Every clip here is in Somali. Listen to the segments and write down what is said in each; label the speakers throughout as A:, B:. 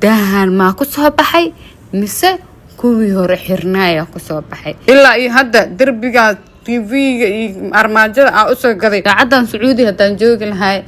A: Daahan maa ku soo baxay mise kuwii hore xirnaaya kusoo baxay? Ilaa iyo hadda derbigaa TV-ga iyo armaajada aa usoo gaday. Saacadan Sacuudi haddaan joogi lahay,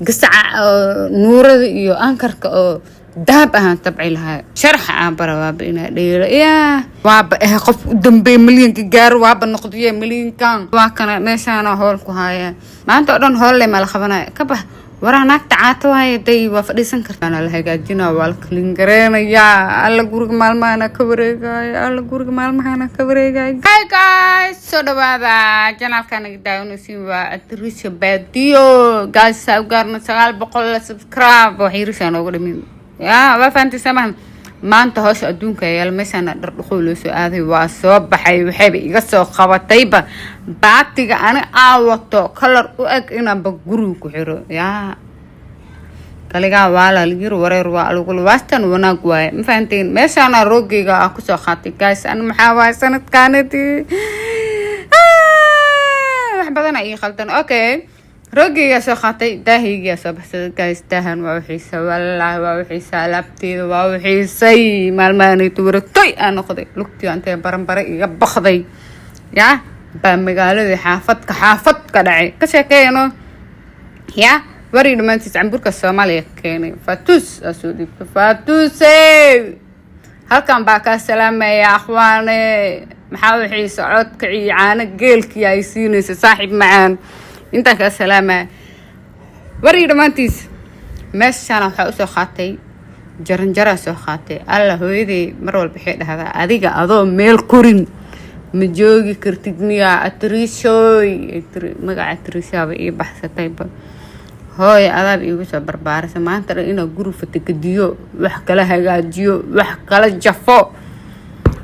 A: gasaca oo nuurada iyo ankarka oo dahab ahaan tabci lahaa. Sharaxa aan bara waaba inaa dheelo yaa waaba qof u dambeeya milyanka gaaro, waaba noqdiye milyankan. Waa kana meeshaana hool ku haaya maanta oo dhan, hoolle ma la qabanaya. Ka bax waraa, naagta caato waaye, day waa fadhiisan kartaa. La hagaajinaa, waa la clean gareynayaa. Alla, guriga maalmahana ka wareegaya. Alla, guriga maalmahana ka wareegaya. Hi guys, soo dhawaada channelka naga daawanaysiin, waa Atrisha Baadiyo. Guys, saa u gaarna 900 subscribe, wax yirishaa nooga dhimin. Yaa waa fahantay samahan? Maanta howsha adduunka yaal. Meeshaana dhardhaqow loo soo aaday, waa soo baxay. Waxayba iga soo qabatayba baatiga ani aa wato kalar u eg inaanba guriga ku xiro. Yaa kaligaa waa lalyiri, wareer waa alugul waastan, wanaag waaye. Ma fahanteen? Meeshaana roogeyga aa kusoo qaatay. Guys, ani maxaa waaye, sanadkaanadi wax badana ii khaldan. Okay, roogeygaa soo qaatay, daahaygiyaa soo baxsaday. Guys, daahan waa uxiisa, wallaahi waa uxiisa, alaabteeda waa uxiisay. Maalmahanayto wareegtoy aa noqday, lugtii intee baranbare iga bakday yaa baa magaaladii xaafadka xaafad ka dhacay ka sheekeeyano. Yaa warii dhammaantiis camburka Soomaaliya keenay, Fatus aa soo dhiibta. Fatuse, halkan baa kaa salaamaya. Akhwaane, maxaa uxiisa codka iyo caano geelkii ay siinaysa? Saaxiib macaan, intaan kaa salaamaya. Warii dhammaantiis meeshana waxaa usoo qaatay jaranjaraa soo qaatay. Alla, hooyaday mar walba waxay dhahdaa, "Adiga adoo meel korin ma joogi kartid miyaa, Atriishooy?" Magaca Atriishaaba ii baxsatayba. Hooya, adaab iigu soo barbaarisa. Maanta dhan inaa guri fatakadiyo, wax kala hagaajiyo, wax kala jafo.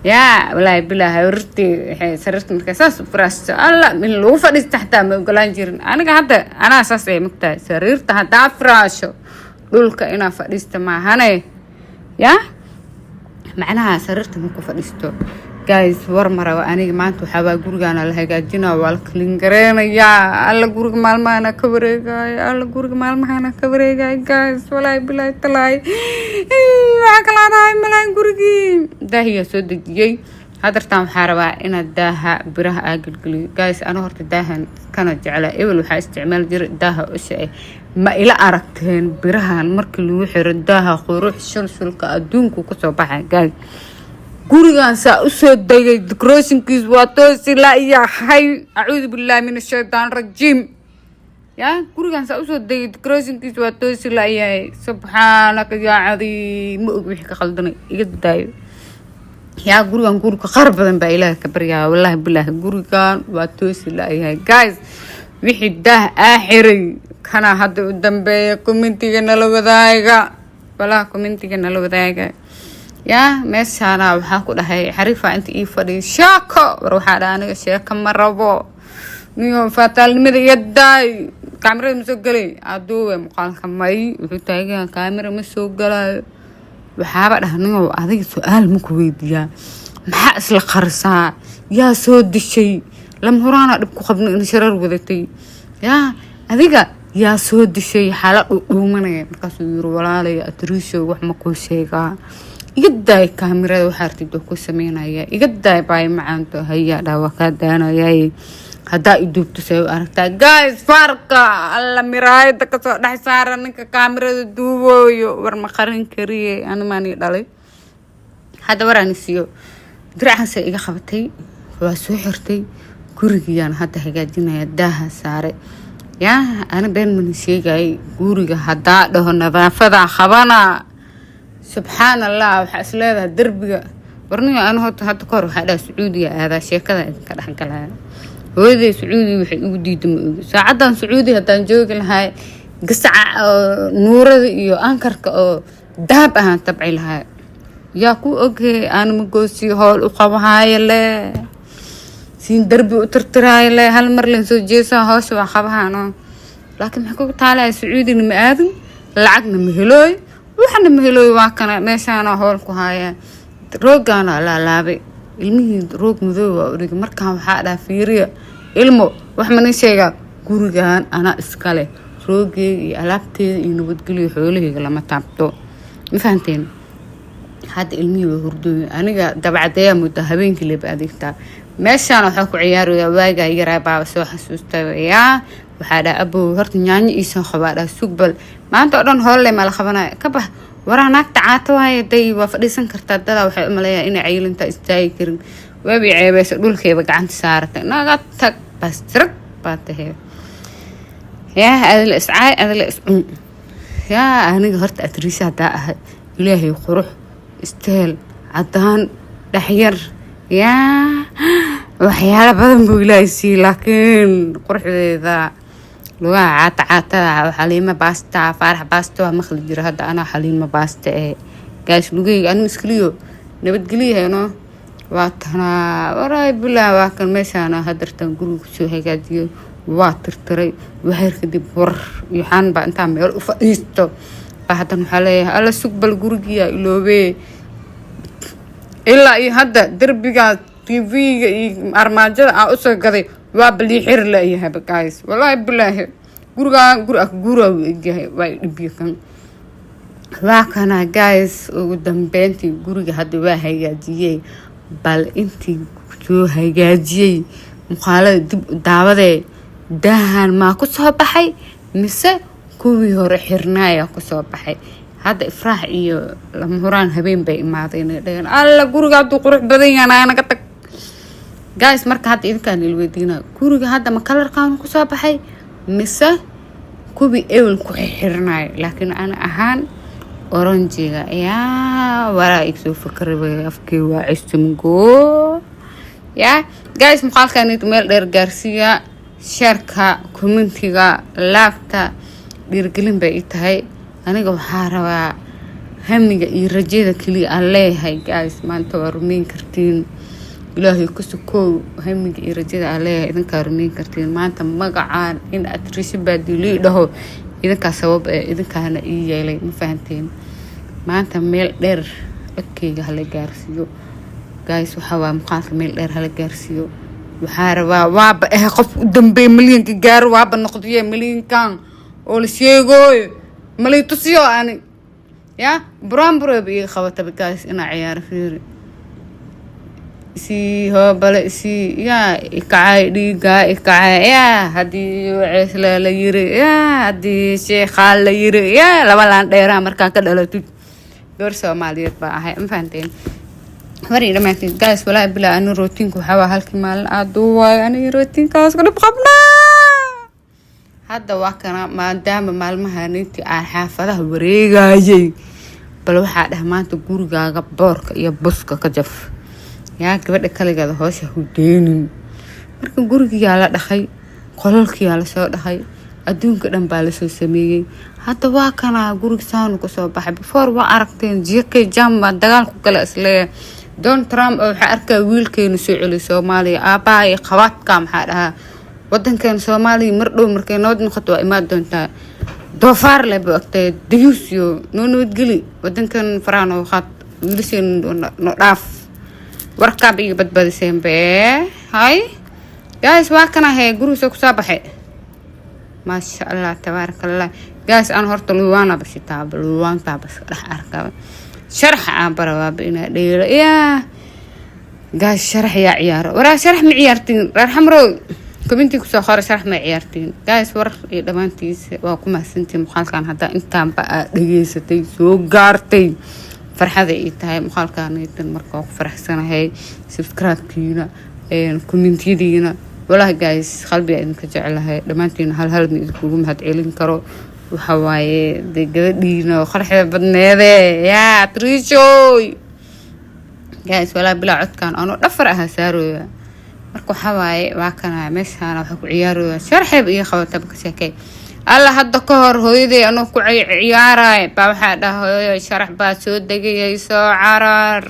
A: Yaa walaahi bilaa harirtii waxay sariirta markaa saas u firaashto, alla, in lagu fadhiista xataa ma ogolaan jirin. Aniga hadda anaa saas ay mogtahay, sariirta haddaa firaasho dhulka inaa fadhiista maahane. Yaa macnaha sariirta ma ku fadhiisto. Guys, war maraba aniga maanta. Waxaabaa gurigaana la hagaajinaa, waa la clean gareynayaa. Alla, guriga maalmahana ka wareegaya. Alla, guriga maalmahana ka wareegaya. Guys, walaahi bilaahi talaahi, waxaa kalaa dhahay malaan gurigii daahiyaa soo dejiyey. Hadartaan waxaa rabaa inaad daaha biraha aa gelgeliyo. Guys, ana horta daahan kana jeclaa. Ebel waxaa isticmaali jiray daaha usha ah. Ma ila aragteen birahan markii lagu xiro daaha qurux shulshulka adduunku kusoo baxay? Guys, gurigan saa usoo degay, decorationkiis waa toosi la yahay. Acuudu billahi min ashaytaan rajiim. Ya gurigan saa usoo degay, decorationkiis waa toosi la yahay. Subxaanaka yaa cadiim, ma og wixii ka qaldanay, iga daayo. Yaa gurigan guriga qaar badan baa Ilaahay ka baryaa. Wallaahi bilaahi, gurigan waa toosi la yahay. Guys, wixii daah aa xiray kana hadda u dambeeya, commentiga nala wadaaga. Walaha, commentiga nala wadaaga. Yaa meeshaana waxaa ku dhahay xariifa inta ii fadhiyo sheeko. War waxaa dhaha, aniga sheeko ma rabo niyo, faataalnimada iyo daay. Kaamirada ma soo gelay aduuwe muuqaalka may wuxuu taagan, kaamira ma soo galayo. Waxaaba dhaha, niyow, adiga su-aal ma ku weydiiyaa? Maxaa isla qarisaa? Yaa soo dishay? Lama huraana dhib ku qabno in sharar wadatay. Yaa adiga yaa soo dishay? Xala dhuudhuumanaya. Markaasuu yiri, "Walaalaya Atriisho, wax ma kuu sheegaa? Iga daay kaamirada, waxaa artid waa ku sameynaya. Iga daay baay macaanto." Hayaa dhaa, waa kaa daanayay haddaa i duubto. Say u aragtaa guys faarka? Alla, miraayada kasoo dhex saara ninka kaamirada duubooyo. War ma qarin kariye, animaanii dhalay. Hadda waraan siiyo, diracaasay iga qabatay, waa soo xirtay. Gurigiyaan hadda hagaajinaya, daaha saare. Yaa ana been mana sheegayay, guriga haddaa dhaho nadaafadaa qabana, subxaan Allah, waxaa is leedahay derbiga. Warniyo, ana horta hadda kahor waxaa dhaha Sacuudiga aadaa, sheekada idinka dhexgalaya. Hooyaday Sacuudi waxay igu diiday ma ogi. Saacadan Sacuudi haddaan joogi lahay, gasaca oo nuurada iyo ankarka oo dahab ahaan tabci lahay. Yaa ku oghe, aan magoosiyo hool u qabahaayo le, siin darbi u tirtiraayo le, hal mar len soo jeesaa hawsha waa qabahaano. Laakiin maxay kugu taalaya? Sacuudina ma aadin, lacagna ma helooy, waxna ma helooy. Waa kana meeshaana hool ku haaya. Roogaana laalaabay, ilmihii roog madow waa udhigay. Markaan waxaa dhaha, "Fiiriya ilmo, wax mana sheegaa, gurigan anaa iskale, roogeyga iyo alaabteeda iyo nabadgelyo, xoolaheyga lama taabto." Ma fahanteen? Hadda ilmihii waa hurdooyin, aniga dabcadeeyaa muddo habeenkii leba adeegtaa. Meeshaan waxaa ku ciyaaraya waagaa yaraa baaba soo xasuusta. Yaa waxaa dhaha, "Abow, horta nyaanyo iisoo qabaa." Dhaha, "Sugbal, maanta oo dhan hoolle ma la qabanaya? Ka bax waraa, naagta caato waaye." Day waa fadhiisan kartaa. Dadaa waxay umaleeyaa inay cayilintaa istaagi karin. Waabi ceebeysa, dhulkeeba gacanta saaratay. Naga tag, bastirag baa tahay. Yaa adila iscaay, adila iscun. Yaa aniga horta atriisha haddaa ahay, Ilaahay qurux isteel cadaan dhexyar, yaa waxyaalo badan buu Ilaahay siiyey, laakiin quruxdeeda lugaha caata caatada. Xaliimo Baasta, Faarax Baasta waa maqli jira, hadda anaa Xaliimo Baasta ee gaas lugaheyga anigu iskaliyo nabadgelyahayno. Waa tanaa waraay bilaa, waa kan meeshaana hadartan guriga kusoo hagaajiyay, waa tirtiray waxyar kadib. War yoxaan baa intaa meel u fadhiisto baa haddana waxaa leeyahay, "Alla, sugbal, gurigiyaa iloobee." Ilaa iyo hadda derbigaa TV-ga iyo armaajada aan usoo gaday waa balii xiri la-yahay. Guys, wallaahi bilaahi, gurigaa guri ak guuraa uu egyahay, waa dhibyo. Kan waa kana, guys. Ugu dambeyntii guriga hadda waa hagaajiyey. Bal intii soo hagaajiyey muuqaalada dib u daawadee, daahan maa ku soo baxay mise kuwii hore xirnaaya kusoo baxay? Hadda Ifraax iyo Lama Huraan habeen bay imaadeen, dhaheen, "Alla, guriga hadduu qurux badan yahay, naga tag." Guys, marka hadda idinkaan ilweydiina, guriga hadda ma colorkan kusoo baxay mise kuwii ewel ku xirxirnayo? Laakiin ana ahaan oranjiga yaa waraa igsoo fakarabay, afkii waa cistimgo. Yaa guys, muuqaalkanit meel dheer gaarsiiya, shareka, commentiga, liketa, dhiirgelin bay ii tahay. Aniga waxaa rabaa hamiga iyo rajada keliya aan leeyahay, guys, maanta waa rumeyn kartiin. Ilaahay ku sukoow, hamiga iyo rajada aan leeyahay idinkaa rumeyn kartiin. Maanta magacaan in atriisho baadilii dhaho idinkaa sabab ee idinkaana ii yeelay, ma fahanteen? Maanta meel dheer codkeyga hala gaarsiiyo, guys. Waxaa waa muuqaalka meel dheer hala gaarsiiyo. Waxaa rabaa waaba qof u dambeeya milyanka gaaro, waaba noqdiye milyankan oo la sheegooyo malay tusiyo. Ani ya buraanbureeba ii qabataba, guys, inaa ciyaaro. Fiiri, isii hoobale, isii yaa ikacay, dhiigaa ikacay. Yaa haddii Ceesla la yiri, yaa haddii Sheekhaa la yiri, yaa laba laan dheeraa markaa ka dhalatid, gabar Soomaaliyeed baa ahay, ma fahanteen? Warii dhamaantiin, guys, walaahi bilaa, ani routineka waxaa waa halkii maalin aad duuwaayo. Aniga routinekaas ku dhib qabnaa. Hadda waa kana, maadaama maalmahan intii aan xaafadaha wareegayay, bal waxaa dhah, "Maanta gurigaaga boorka iyo buska ka jaf, yaa gabadha kaligeeda hoosha hudeynin." Marka gurigiyaa la dhaqay, qolalkiyaa lasoo dhaqay, adduunka dhan baa lasoo sameeyey. Hadda waa kanaa guriga saanu kasoo baxay. Before waa aragteen, jk jam baa dagaal ku gala isleeyahay Donald Trump oo waxaa arkaa wiilkeenu soo celiy Soomaaliya. Aabbaha iyo qabaadka maxaa dhahaa, wadankeena Soomaaliya mar dhow markay nabad noqoto waa imaan doontaa. Doofaar leh buu agtay, dayuusyo noo nabadgeli wadankan, faraha noo qaad, wiilasheen no dhaaf, warkaaba iga badbaadiseen bee. Hay guys, waa kana hee gurigiisa kusoo baxay. Maasha Allah, tabaaraka Allah. Guys, aan horta luwaana bashitaaba, luwaantaaba iska dhex arkaba. Sharaxa aan barawaaba inaa dheelo. Yaa guys, sharax yaa ciyaaro? Waraa sharax ma ciyaartiin? Reer Xamrow, commenti kusoo qora, sharax ma ciyaartiin? Guys, war iyo dhammaantiisa waa ku mahadsantiin. Muuqaalkan haddaa intaanba aad dhageysatay, soo gaartay, farxada ii tahay muuqaalkanaytan. Marka waa ku faraxsanahay subscribe-kiina, commentiyadiina. Walahi guys, qalbiga idinka jeclahay dhammaantiina. Hal hal ma idinkugu mahad celin karo. Waxa waaye dee gabadhiina qarxida badneede, yaa triishoy. Guys, walaa bilaa, codkan anoo dhafar ahaa saarooya. Marka waxaa waaye, waa kana meeshaana waxaa ku ciyaarooya sharxeeb iyo qabataba ka sheekay. Alla, hadda ka hor hooyaday anoo ku ciyaaraay baa waxaa dhaha, "Hooyo, sharax baa soo degayay, soo carar."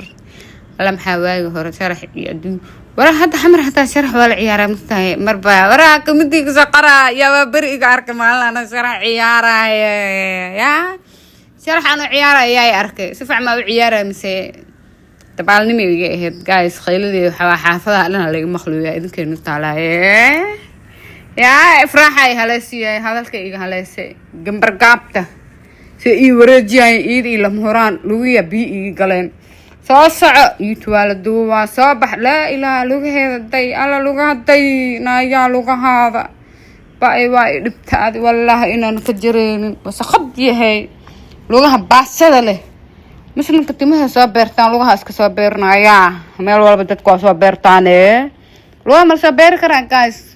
A: Alla, maxaa waagi hore sharax iyo adduun. Waraa hadda Xamar xataa sharax waa la ciyaaraa, magtahay? Marba waraa committee kasoo qoraa, yaa waa beri iga arkay maalin anoo sharax ciyaaraayo? Yaa sharax anoo ciyaaraya yaa arkay? Si fiican maa u ciyaaraya mise dabaalnimo iga ahayd? Guys, khayladii waxaa xaafadaha dhan laga maqluya, idinkeenu taalaaye. Yaa Ifraaxay haleesiyay, hadalka iga haleysay gambar gaabta. Si ii wareejiyaan iid iyo lama huraan, lugiya biyo ii galeen. Soo soco, YouTube waa la duubaa. Soo bax. Laa ilaaha, lugaheeda day. Alla, lugaha day. Naayaa, lugahaada ba-ay waa i dhibta adi. Wallaahi inaan ka jareynin, wasaqad yahay lugaha baasada leh. Muslimka timaha soo beertaan, lugaha iska soo beernayaa. Meel walba dadku waa soo beertaane, lugaha ma la soo beeri karaa, guys?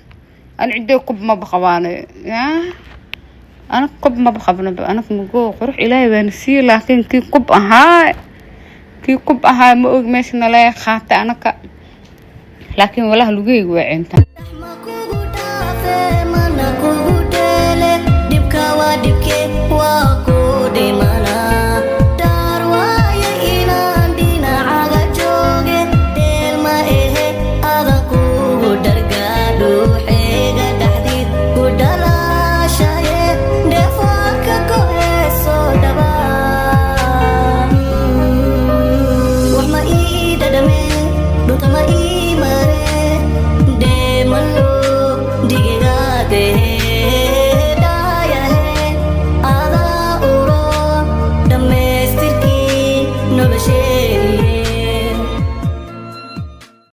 A: An cidday qub maba qabaane ya, anak qub maba qabnaba. Anak mugo qurux Ilaahay baana siiye, laakiin kii qub ahaa ma og meesha nalaga qaatay anaka. Laakiin walahi lugahayga waa cintaan.
B: Ma kugu dhaafe, mana kugu dheele. Dhibka waa dhibke, waa ku dhimana.